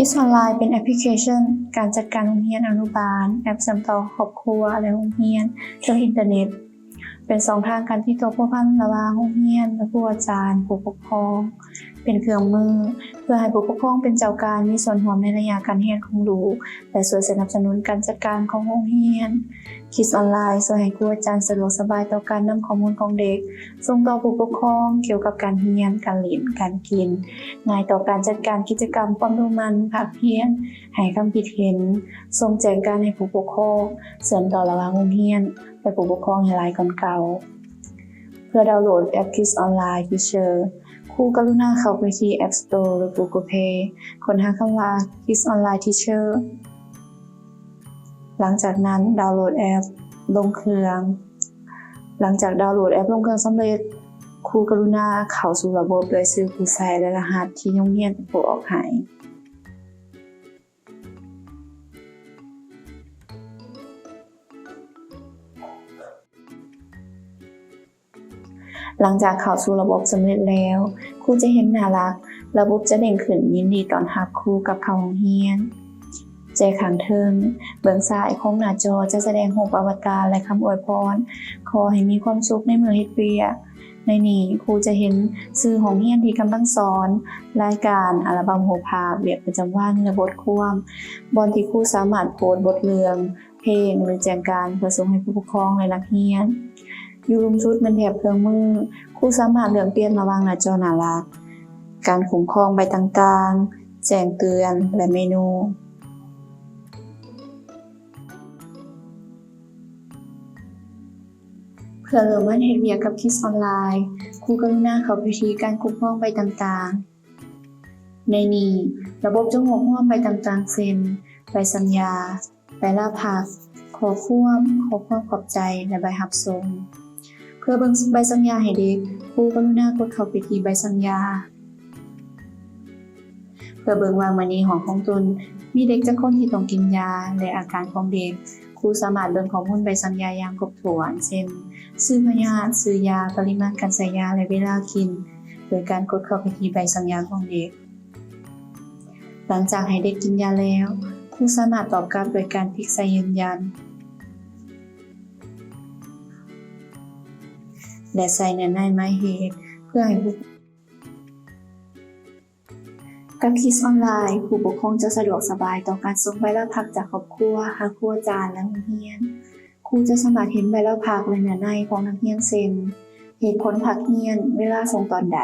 Kids Online ເປັນແອັບພລິເຄຊັນການຈັດການໂຮງຮຽນອະນຸບານ, ແອັບເຊື່ອມຕໍ່ຄອບຄົວ ແລະ ໂຮງຮຽນເທິງອິນເຕີເນັດ. ເປັນຊ່ອງທາງການຕິດຕໍ່ພົວພັນລະຫວ່າງໂຮງຮຽນ ແລະ ຄູອາຈານ, ຜູ້ປົກຄອງ. ເປັນເຄື່ອງມືເພື່ອໃຫ້ຜູ້ປົກຄອງເປັນເຈົ້າການ, ມີສ່ວນຮ່ວມໃນໄລຍະການຮຽນຂອງລູກ ແລະ ຊ່ວຍສະໜັບສະໜູນການຈັດການຂອງໂຮງຮຽນ. Kids Online ຊ່ວຍໃຫ້ຄູອາຈານສະດວກສະບາຍຕໍ່ການນຳຂໍ້ມູນຂອງເດັກ ສົ່ງຕໍ່ຜູ້ປົກຄອງກ່ຽວກັບການຮຽນ, ການຫຼິ້ນ, ການກິນ, ງ່າຍຕໍ່ການຈັດການກິດຈະກຳປ້ອນດູໝັ່ນ, ພັກຮຽນ, ໃຫ້ຄຳຄິດເຫັນ, ສົ່ງແຈ້ງການໃຫ້ຜູ້ປົກຄອງ, ເຊື່ອມຕໍ່ລະຫວ່າງໂຮງຮຽນ ແລະ ຜູ້ປົກຄອງໃຫ້ຫຼາຍກ່ອນເກົ່າ. ເພື່ອດາວໂຫຼດແອັບ Kids Online Teacher, ຄູກະລຸນາເຂົ້າໄປທີ່ App Store ຫຼື Google Play, ຄົ້ນຫາຄຳວ່າ Kids Online Teacher. ຫຼັງຈາກນັ້ນດາວໂຫຼດແອັບລົງເຄື່ອງ. ຫຼັງຈາກດາວໂຫຼດແອັບລົງເຄື່ອງສຳເລັດ, ຄູກະລຸນາເຂົ້າສູ່ລະບົບໂດຍຊື່ຜູ້ໃຊ້ ແລະ ລະຫັດທີ່ໂຮງຮຽນເປັນຜູ້ອອກໃຫ້. ຫຼັງຈາກເຂົ້າສູ່ລະບົບສຳເລັດແລ້ວ, ຄູຈະເຫັນໜ້າຫຼັກ, ລະບົບຈະເດັ້ງຂຶ້ນຍິນດີຕ້ອນຮັບຄູກັບເຂົ້າໂຮງຮຽນ. ແຈຂ້າງເທິງເບື້ອງຊ້າຍຂອງໜ້າຈໍຈະສະແດງຮູບອະວະຕານ ແລະ ຄຳອວຍພອນ, ຂໍໃຫ້ມີຄວາມສຸກໃນມື້ເຮັດວຽກ. ໃນນີ້, ຄູຈະເຫັນຊື່ຫ້ອງຮຽນທີ່ກຳລັງສອນ, ລາຍການ, ອັລະບັມຮູບພາບ, ວຽກປະຈຳວັນ ແລະ ບົດຄວາມ, ບ່ອນທີ່ຄູສາມາດໂພສບົດເລື່ອງ, ເພງ ຫຼື ແຈ້ງການເພື່ອສົ່ງໃຫ້ຜູ້ປົກຄອງ ແລະ ນັກຮຽນ. ຢູ່ລຸ່ມສຸດແມ່ນແຖບເຄື່ອງມື, ຄູສາມາດເລືອກປ່ຽນລະຫວ່າງໜ້າຈໍໜ້າຫຼັກ, ການຄຸ້ມຄອງໃບຕ່າງໆ, ແຈ້ງເຕືອນ ແລະ ເມນູ. ເພື່ອເລີ່ມງານເຮັດວຽກກັບ Kids Online, ຄູກະລຸນາເຂົ້າໄປທີ່ການຄຸ້ມຄອງໃບຕ່າງໆ. ໃນນີ້, ລະບົບຈະຮວບຮວມໃບຕ່າງໆ ເຊັ່ນ ໃບສັນຍາ, ໃບລາພັກ, ຂໍ້ຄວາມ, ຂໍ້ຄວາມຂອບໃຈ ແລະ ໃບຮັບສົ່ງ. ເພື່ອເບິ່ງໃບສັນຍາໃຫ້ເດັກ, ຄູກະລຸນາກົດເຂົ້າໄປທີ່ໃບສັນຍາ ເພື່ອເບິ່ງວ່າມື້ນີ້ຫ້ອງຂອງຕົນມີເດັກຈັກຄົນທີ່ຕ້ອງກິນຢາ ແລະ ອາການຂອງເດັກ. ຄູສາມາດເບິ່ງຂໍ້ມູນໃບສັນຍາຢ່າງຄົບຖ້ວນ ເຊັ່ນ ຊື່ພະຍາດ, ຊື່ຢາ, ປະລິມານການໃຊ້ຢາ ແລະ ເວລາກິນ ໂດຍການກົດເຂົ້າໄປທີ່ໃບສັນຍາຂອງເດັກ. ຫຼັງຈາກໃຫ້ເດັກກິນຢາແລ້ວ, ຄູສາມາດຕອບກັບໂດຍການຕິກໃສ່ຢືນຢັນ ແລະ ໃສ່ເນື້ອໃນໝາຍເຫດ ເພື່ອໃຫ້ຜູ້ ກັບ Kids Online, ຜູ້ປົກຄອງຈະສະດວກສະບາຍຕໍ່ການສົ່ງໃບລາພັກຈາກຄອບຄົວຫາຄູອາຈານ ແລະ ໂຮງຮຽນ. ຄູຈະສາມາດເຫັນໃບລາພັກ ແລະ ເນື້ອໃນຂອງນັກຮຽນ ເຊັ່ນ ເຫດຜົນພັກຮຽນ, ເວລາສົ່ງຕອນໃດ,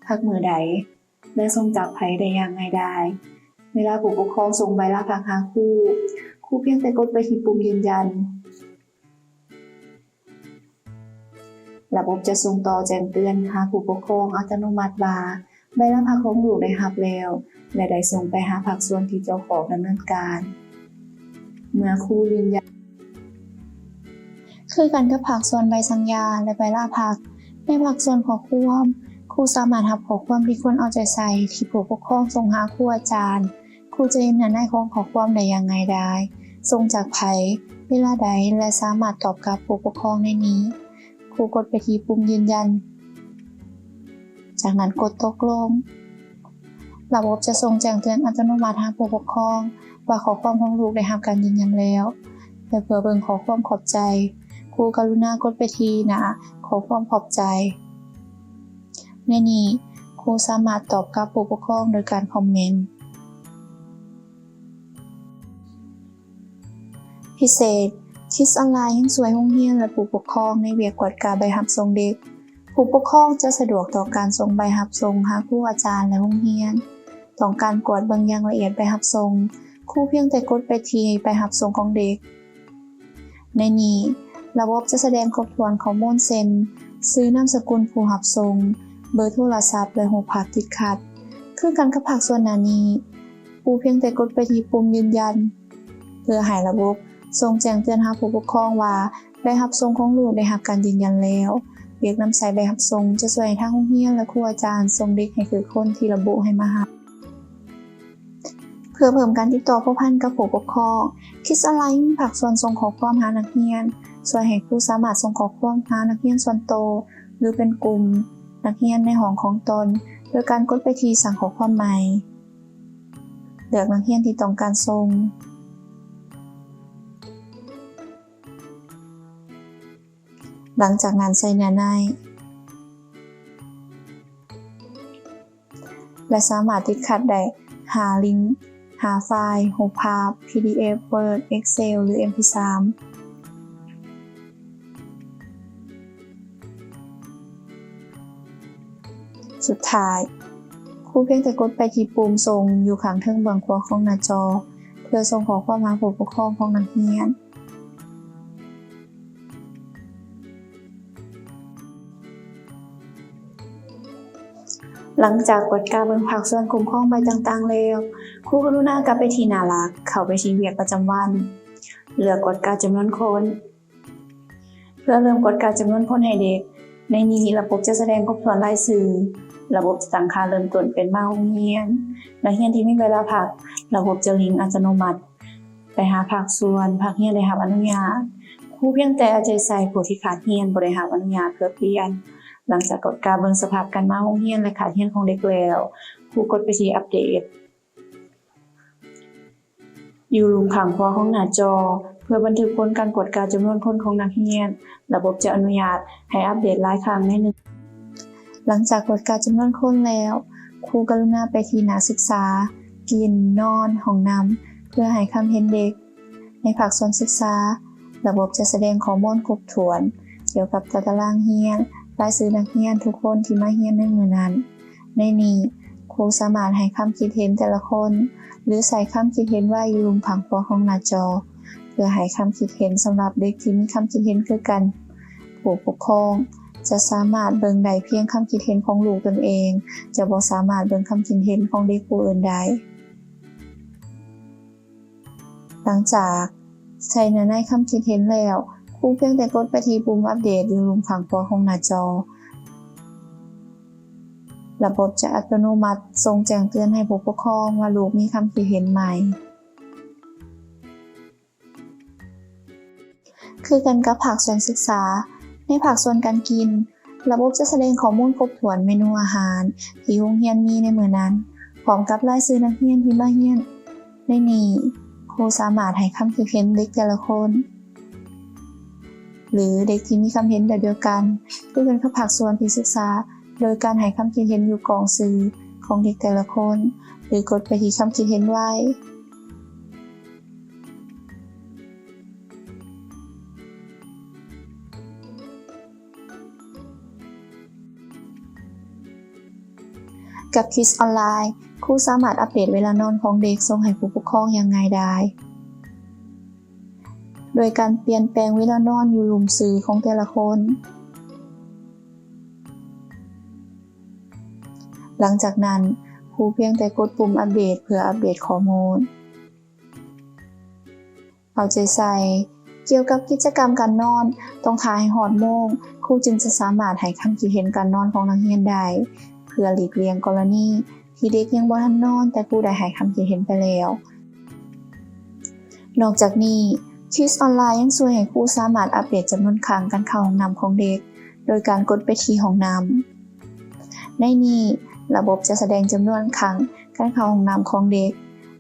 ພັກມື້ໃດ ແລະ ສົ່ງຈາກໃຜໄດ້ຢ່າງງ່າຍດາຍ. ເວລາຜູ້ປົກຄອງສົ່ງໃບລາພັກຫາຄູ, ຄູພຽງແຕ່ກົດໄປທີ່ປຸ່ມຢືນຢັນ. ລະບົບຈະສົ່ງຕໍ່ແຈ້ງເຕືອນຫາຜູ້ປົກຄອງອັດຕະໂນມັດວ່າ ໃບລາພັກຂອງລູກໄດ້ຮັບແລ້ວ ແລະ ໄດ້ສົ່ງໄປຫາພາກສ່ວນທີ່ກ່ຽວຂ້ອງດຳເນີນການ. ເມື່ອຄູຢືນຢັນ ຄືກັນກັບພາກສ່ວນໃບສັນຍາ ແລະ ໃບລາພັກ, ໃນພາກສ່ວນຂໍ້ຄວາມ, ຄູສາມາດຮັບຂໍ້ຄວາມທີ່ຄວນເອົາໃຈໃສ່ທີ່ຜູ້ປົກຄອງສົ່ງຫາຄູອາຈານ. ຄູຈະເຫັນເນື້ອໃນຂອງຂໍ້ຄວາມໄດ້ຢ່າງງ່າຍດາຍ, ສົ່ງຈາກໃຜ, ເວລາໃດ ແລະ ສາມາດຕອບກັບຜູ້ປົກຄອງໃນນີ້. ຄູກົດໄປທີ່ປຸ່ມຢືນຢັນ, ຈາກນັ້ນກົດຕົກລົງ. ລະບົບຈະສົ່ງແຈ້ງເຕືອນອັດຕະໂນມັດຫາຜູ້ປົກຄອງວ່າຂໍ້ຄວາມຂອງລູກໄດ້ຮັບການຢືນຢັນແລ້ວ ແລະ ເພື່ອເບິ່ງຂໍ້ຄວາມຂອບໃຈ, ຄູກະລຸນາກົດໄປທີ່ໜ້າຂໍ້ຄວາມຂອບໃຈ. ໃນນີ້, ຄູສາມາດຕອບກັບຜູ້ປົກຄອງໂດຍການຄອມເມັນ. ພິເສດ, Kids Online ຍັງຊ່ວຍໂຮງຮຽນ ແລະ ຜູ້ປົກຄອງໃນວຽກກວດກາໃບຮັບສົ່ງເດັກ. ຜູ້ປົກຄອງຈະສະດວກຕໍ່ການສົ່ງໃບຮັບສົ່ງຫາຄູອາຈານ ແລະ ໂຮງຮຽນ. ຕ້ອງການກວດເບິ່ງຢ່າງລະອຽດໃບຮັບສົ່ງ, ຄູພຽງແຕ່ກົດໄປທີ່ໃບຮັບສົ່ງຂອງເດັກ. ໃນນີ້, ລະບົບຈະສະແດງຄົບຖ້ວນຂໍ້ມູນ ເຊັ່ນ ຊື່, ນາມສະກຸນຜູ້ຮັບສົ່ງ, ເບີໂທລະສັບ ແລະ ຮູບພາບຕິດຂັດ. ຄືກັນກັບພາກສ່ວນໜ້ານີ້, ຄູພຽງແຕ່ກົດໄປທີ່ປຸ່ມຢືນຢັນ ເພື່ອໃຫ້ລະບົບສົ່ງແຈ້ງເຕືອນຫາຜູ້ປົກຄອງວ່າ ໃບຮັບສົ່ງຂອງລູກໄດ້ຮັບການຢືນຢັນແລ້ວ. ວຽກນຳໃຊ້ໃບຮັບສົ່ງຈະຊ່ວຍໃຫ້ທາງໂຮງຮຽນ ແລະ ຄູອາຈານສົ່ງເດັກໃຫ້ຖືກຄົນທີ່ລະບຸໃຫ້ມາຮັບ. ເພື່ອເພີ່ມການຕິດຕໍ່ພົວພັນກັບຜູ້ປົກຄອງ, Kids Online ມີພາກສ່ວນສົ່ງຂໍ້ຄວາມຫານັກຮຽນ, ຊ່ວຍໃຫ້ຄູສາມາດສົ່ງຂໍ້ຄວາມຫານັກຮຽນສ່ວນໂຕ ຫຼື ເປັນກຸ່ມນັກຮຽນໃນຫ້ອງຂອງຕົນ ໂດຍການກົດໄປທີ່ສ້າງຂໍ້ຄວາມໃໝ່. ເລືອກນັກຮຽນທີ່ຕ້ອງການສົ່ງ. ຫຼັງຈາກນັ້ນໃສ່ເນື້ອໃນ ແລະ ສາມາດຕິດຂັດໄດ້ຫ້າລິ້ງ, ຫ້າໄຟລ໌, ຮູບພາບ, ພີດີເອັຟ, ເວີດ, ເອັກເຊວ ຫຼື ເອັມພີສາມ. ສຸດທ້າຍ, ຄູພຽງແຕ່ກົດໄປທີ່ປຸ່ມສົ່ງຢູ່ຂ້າງເທິງເບື້ອງຂວາຂອງໜ້າຈໍ ເພື່ອສົ່ງຂໍ້ຄວາມຫາຜູ້ປົກຄອງຂອງນັກຮຽນ. ຫຼັງຈາກກວດກາເບິ່ງພາກສ່ວນຄຸ້ມຄອງໃບຕ່າງໆແລ້ວ, ຄູກະລຸນາກັບໄປທີ່ໜ້າຫຼັກ, ເຂົ້າໄປທີ່ວຽກປະຈຳວັນ, ເລືອກກວດກາຈຳນວນຄົນ. ເພື່ອເລີ່ມກວດກາຈຳນວນຄົນໃຫ້ເດັກ, ໃນນີ້ລະບົບຈະສະແດງຄົບຖ້ວນລາຍຊື່. ລະບົບຈະຕັ້ງຄ່າເລີ່ມຕົ້ນເປັນມາໂຮງຮຽນ. ນັກຮຽນທີ່ມີໃບລາພັກ, ລະບົບຈະລິງອັດຕະໂນມັດໄປຫາພາກສ່ວນ, ພາກຮຽນໄດ້ຮັບອະນຸຍາດ. ຄູພຽງແຕ່ເອົາໃຈໃສ່ຜູ້ທີ່ຂາດຮຽນບໍ່ໄດ້ຮັບອະນຸຍາດເພື່ອປ່ຽນ. ຫຼັງຈາກກວດກາເບິ່ງສະພາບການມາໂຮງຮຽນ ແລະ ຂາດຮຽນຂອງເດັກແລ້ວ, ຄູກົດໄປທີ່ອັບເດດ ຢູ່ລຸ່ມຂ້າງຂວາຂອງໜ້າຈໍ ເພື່ອບັນທຶກຜົນການກວດກາຈຳນວນຄົນຂອງນັກຮຽນ. ລະບົບຈະອະນຸຍາດໃຫ້ອັບເດດຫຼາຍຄັ້ງໃນໜຶ່ງ. ຫຼັງຈາກກວດກາຈຳນວນຄົນແລ້ວ, ຄູກະລຸນາໄປທີ່ໜ້າສຶກສາ ກິນ, ນອນ, ຫ້ອງນ້ຳ ເພື່ອໃຫ້ຄຳເຫັນເດັກ. ໃນພາກສ່ວນສຶກສາ, ລະບົບຈະສະແດງຂໍ້ມູນຄົບຖ້ວນກ່ຽວກັບຕາຕະລາງຮຽນ, ລາຍຊື່ນັກຮຽນທຸກຄົນທີ່ມາຮຽນໃນມື້ນັ້ນ. ໃນນີ້, ຄູສາມາດໃຫ້ຄຳຄິດເຫັນແຕ່ລະຄົນ ຫຼື ໃສ່ຄຳຄິດເຫັນໄວ້ຢູ່ລຸ່ມຂ້າງຂວາຂອງໜ້າຈໍ ເພື່ອໃຫ້ຄຳຄິດເຫັນສຳລັບເດັກທີ່ມີຄຳຄິດເຫັນຄືກັນ. ຜູ້ປົກຄອງຈະສາມາດເບິ່ງໄດ້ພຽງຄຳຄິດເຫັນຂອງລູກຕົນເອງ, ຈະບໍ່ສາມາດເບິ່ງຄຳຄິດເຫັນຂອງເດັກຜູ້ອື່ນໄດ້. ຫຼັງຈາກໃສ່ເນື້ອໃນຄຳຄິດເຫັນແລ້ວ, ຄູພຽງແຕ່ກົດໄປທີ່ປຸ່ມອັບເດດຢູ່ລຸ່ມຂ້າງຂວາຂອງໜ້າຈໍ. ລະບົບຈະອັດຕະໂນມັດສົ່ງແຈ້ງເຕືອນໃຫ້ຜູ້ປົກຄອງວ່າລູກມີຄຳຄິດເຫັນໃໝ່. ຄືກັນກັບພາກສ່ວນສຶກສາ, ໃນພາກສ່ວນການກິນ, ລະບົບຈະສະແດງຂໍ້ມູນຄົບຖ້ວນເມນູອາຫານທີ່ໂຮງຮຽນມີໃນມື້ນັ້ນ, ພ້ອມກັບລາຍຊື່ນັກຮຽນທີ່ມາຮຽນ. ໃນນີ້, ຄູສາມາດໃຫ້ຄຳຄິດເຫັນເດັກແຕ່ລະຄົນ ຫຼື ເດັກທີ່ມີຄຳເຫັນແບບດຽວກັນ ຄືກັນກັບພາກສ່ວນທີ່ສຶກສາ, ໂດຍການໃຫ້ຄຳຄິດເຫັນຢູ່ກ່ອງຊື່ຂອງເດັກແຕ່ລະຄົນ ຫຼື ກົດໄປທີ່ຄຳຄິດເຫັນໄວ້. ກັບຄິດສອອນລາຍ, ຄູສາມາດອັບເດດເວລານອນຂອງເດັກສົ່ງໃຫ້ຜູ້ປົກຄອງຢ່າງງ່າຍດາຍ ໂດຍການປ່ຽນແປງເວລານອນຢູ່ລຸ່ມຊື່ຂອງແຕ່ລະຄົນ. ຫຼັງຈາກນັ້ນ, ຄູພຽງແຕ່ກົດປຸ່ມອັບເດດເພື່ອອັບເດດຂໍ້ມູນ. ເອົາໃຈໃສ່. ກ່ຽວກັບກິດຈະກຳການນອນ, ຕ້ອງຖ້າໃຫ້ຮອດໂມງ, ຄູຈຶ່ງຈະສາມາດໃຫ້ຄຳຄິດເຫັນການນອນຂອງນັກຮຽນໄດ້ ເພື່ອຫຼີກລ່ຽງກໍລະນີທີ່ເດັກຍັງບໍ່ທັນນອນ ແຕ່ຄູໄດ້ໃຫ້ຄຳຄິດເຫັນໄປແລ້ວ. ນອກຈາກນີ້, ຄິດສອອນລາຍຍັງຊ່ວຍໃຫ້ຄູສາມາດອັບເດດຈຳນວນຄັ້ງການເຂົ້າຫ້ອງນ້ຳຂອງເດັກ ໂດຍການກົດໄປທີ່ຫ້ອງນ້ຳ. ໃນນີ້, ລະບົບຈະສະແດງຈຳນວນຄັ້ງການເຂົ້າຫ້ອງນ້ຳຂອງເດັກ.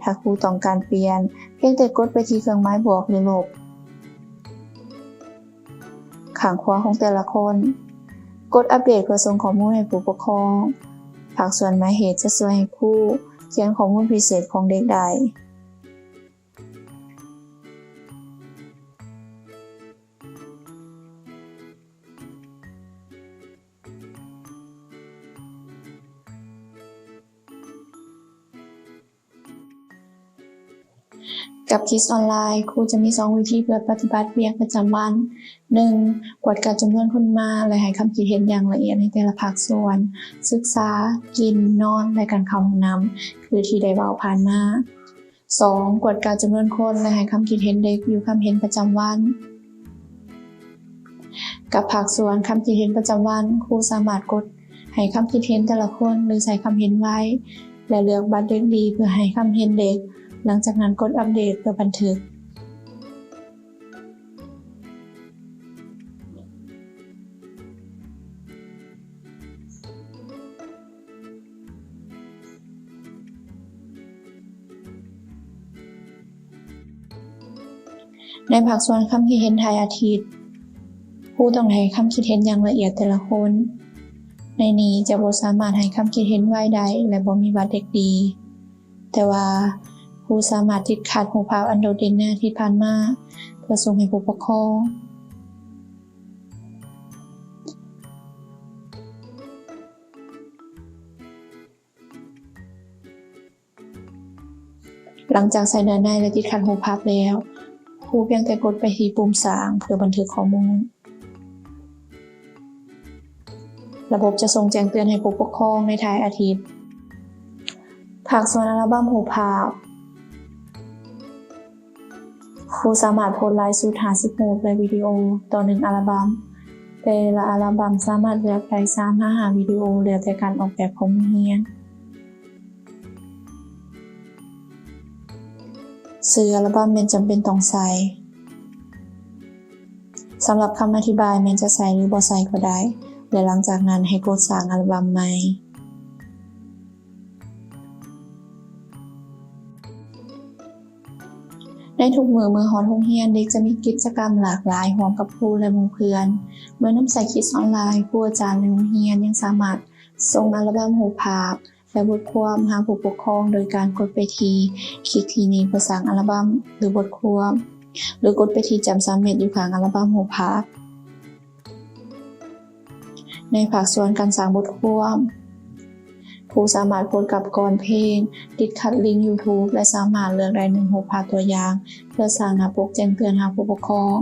ຖ້າຄູຕ້ອງການປ່ຽນ, ພຽງແຕ່ກົດໄປທີ່ເຄື່ອງໝາຍບວກ ຫຼື ລົບ ຂ້າງຂວາຂອງແຕ່ລະຄົນ. ກົດອັບເດດເພື່ອສົ່ງຂໍ້ມູນໃຫ້ຜູ້ປົກຄອງ. ພາກສ່ວນໝາຍເຫດຈະຊ່ວຍໃຫ້ຄູຂຽນຂໍ້ມູນພິເສດຂອງເດັກໄດ້. ກັບຄິດສອອນລາຍ, ຄູຈະມີສອງວິທີເພື່ອປະຕິບັດວຽກປະຈຳວັນ. ໜຶ່ງ, ກວດກາຈຳນວນຄົນມາ ແລະ ໃຫ້ຄຳຄິດເຫັນຢ່າງລະອຽດໃນແຕ່ລະພາກສ່ວນ, ສຶກສາ, ກິນ, ນອນ ແລະ ການເຂົ້າຫ້ອງນ້ຳ ຄືທີ່ໄດ້ເວົ້າຜ່ານມາ. ສອງ, ກວດກາຈຳນວນຄົນ ແລະ ໃຫ້ຄຳຄິດເຫັນເດັກຢູ່ຄຳເຫັນປະຈຳວັນ. ກັບພາກສ່ວນຄຳຄິດເຫັນປະຈຳວັນ, ຄູສາມາດກົດໃຫ້ຄຳຄິດເຫັນແຕ່ລະຄົນ ຫຼື ໃສ່ຄຳເຫັນໄວ້ ແລະ ເລືອກບັດເດັກດີເພື່ອໃຫ້ຄຳເຫັນເດັກ, ຫຼັງຈາກນັ້ນກົດອັບເດດເພື່ອບັນທຶກ. ໃນພາກສ່ວນຄຳຄິດເຫັນທ້າຍອາທິດ, ຄູຕ້ອງໄດ້ໃຫ້ຄຳຄິດເຫັນຢ່າງລະອຽດແຕ່ລະຄົນ. ໃນນີ້ຈະບໍ່ສາມາດໃຫ້ຄຳຄິດເຫັນໄວໄດ້ ແລະ ບໍ່ມີບັດເດັກດີ. ແຕ່ວ່າຄູສາມາດຕິດຂັດຮູບພາບອັນໂດດເດັ່ນໃນອາທິດຜ່ານມາ ເພື່ອສົ່ງໃຫ້ຜູ້ປົກຄອງ. ຫຼັງຈາກໃສ່ເນື້ອໃນ ແລະ ຕິດຂັດຮູບພາບແລ້ວ, ຄູພຽງແຕ່ກົດໄປທີ່ປຸ່ມສ້າງເພື່ອບັນທຶກຂໍ້ມູນ. ລະບົບຈະສົ່ງແຈ້ງເຕືອນໃຫ້ຜູ້ປົກຄອງໃນທ້າຍອາທິດ. ພາກສ່ວນອັລບັມຮູບພາບ. ຄູສາມາດໂພສຫຼາຍສຸດຫ້າສິບຮູບ ແລະ ວິດີໂອຕໍ່ໜຶ່ງອັລບັມ. ແຕ່ລະອັລບັມສາມາດເລືອກໄດ້ສາມຫາຫ້າວິດີໂອ ແລ້ວແຕ່ການອອກແບບຂອງໂຮງຮຽນ. ຊື່ອັລບັມແມ່ນຈຳເປັນຕ້ອງໃສ່. ສຳລັບຄຳອະທິບາຍແມ່ນຈະໃສ່ ຫຼື ບໍ່ໃສ່ກໍໄດ້ ແລະ ຫຼັງຈາກນັ້ນໃຫ້ກົດສ້າງອັລບັມໃໝ່. ໃນທຸກມື້ເມື່ອຮອດໂຮງຮຽນ, ເດັກຈະມີກິດຈະກຳຫຼາກຫຼາຍຮ່ວມກັບຄູ ແລະ ໝູ່ເພື່ອນ. ເມື່ອນຳໃຊ້ຄິດອອນລາຍ, ຄູ, ອາຈານ ແລະ ໂຮງຮຽນຍັງສາມາດສົ່ງອັລບັມຮູບພາບ ແລະ ບົດຄວາມຫາຜູ້ປົກຄອງ ໂດຍການກົດໄປທີ່ຄລິກທີ່ນີ້ເພື່ອສ້າງອັລບັມ ຫຼື ບົດຄວາມ ຫຼື ກົດໄປທີ່ແຈ່ມສາມເມັດຢູ່ຂ້າງອັລບັມຮູບພາບ. ໃນພາກສ່ວນການສ້າງບົດຄວາມ, ຄູສາມາດກົດກັບກ່ອນເພງ, ຕິດຂັດລິງ YouTube ແລະ ສາມາດເລືອກໄດ້ໜຶ່ງຮູບພາບຕົວຢ່າງ ເພື່ອສ້າງໜ້າປົກແຈ້ງເຕືອນຫາຜູ້ປົກຄອງ.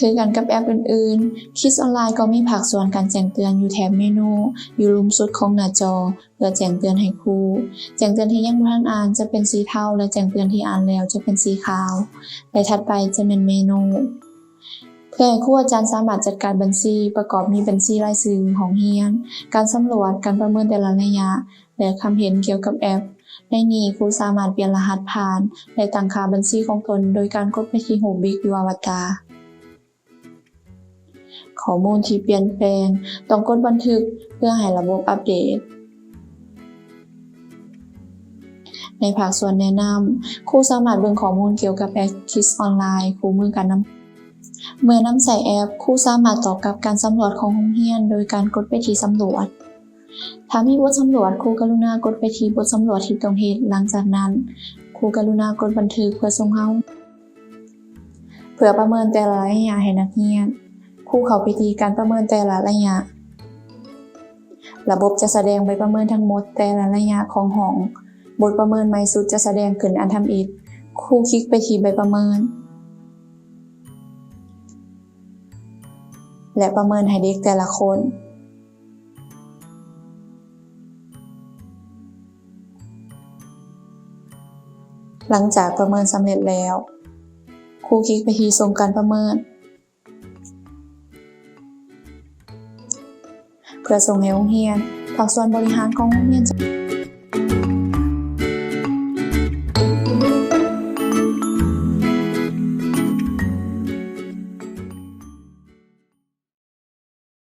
ຄືກັນກັບແອັບອື່ນໆ, ຄິດອອນລາຍກໍມີພາກສ່ວນການແຈ້ງເຕືອນຢູ່ແຖບເມນູຢູ່ລຸ່ມສຸດຂອງໜ້າຈໍ ເພື່ອແຈ້ງເຕືອນໃຫ້ຄູ. ແຈ້ງເຕືອນທີ່ຍັງບໍ່ທັນອ່ານຈະເປັນສີເທົາ ແລະ ແຈ້ງເຕືອນທີ່ອ່ານແລ້ວຈະເປັນສີຂາວ ແລະ ຖັດໄປຈະແມ່ນເມນູ. ເພື່ອໃຫ້ຄູອາຈານສາມາດຈັດການບັນຊີ, ປະກອບມີບັນຊີລາຍຊື່ຫ້ອງຮຽນ, ການສຳຫຼວດ, ການປະເມີນແຕ່ລະໄລຍະ ແລະ ຄຳເຫັນກ່ຽວກັບແອັບ. ໃນນີ້, ຄູສາມາດປ່ຽນລະຫັດຜ່ານ ແລະ ຕັ້ງຄ່າບັນຊີຂອງຕົນໂດຍການກົດໄປທີ່ຮູບບິກຢູ່ອະວະຕາ. ຂໍ້ມູນທີ່ປ່ຽນແປງຕ້ອງກົດບັນທຶກເພື່ອໃຫ້ລະບົບອັບເດດ. ໃນພາກສ່ວນແນະນຳ, ຄູສາມາດເບິ່ງຂໍ້ມູນກ່ຽວກັບແອັບຄິດອອນລາຍຄູ່ມືກັນນຳ. ເມື່ອນຳໃຊ້ແອັບ, ຄູສາມາດຕອບກັບການສຳຫຼວດຂອງໂຮງຮຽນໂດຍການກົດໄປທີ່ສຳຫຼວດ. ຖ້າມີບົດສຳຫຼວດ, ຄູກະລຸນາກົດໄປທີ່ບົດສຳຫຼວດທີ່ຕ້ອງເຮັດ. ຫຼັງຈາກນັ້ນ, ຄູກະລຸນາກົດບັນທຶກເພື່ອສົ່ງເຮົາ ເພື່ອປະເມີນແຕ່ລະໄລຍະໃຫ້ນັກຮຽນ. ຄູເຂົ້າໄປທີ່ການປະເມີນແຕ່ລະໄລຍະ. ລະບົບຈະສະແດງໃບປະເມີນທັງໝົດແຕ່ລະໄລຍະຂອງຫ້ອງ. ບົດປະເມີນໃໝ່ສຸດຈະສະແດງຂຶ້ນອັນທຳອິດ. ຄູຄລິກໄປທີ່ໃບປະເມີນ ແລະ ປະເມີນໃຫ້ເດັກແຕ່ລະຄົນ. ຫຼັງຈາກປະເມີນສຳເລັດແລ້ວ, ຄູຄລິກໄປທີ່ສົ່ງການປະເມີນ ເພື່ອສົ່ງໃຫ້ໂຮງຮຽນ. ພາກສ່ວນບໍລິຫານຂອງໂຮງຮຽນຈະ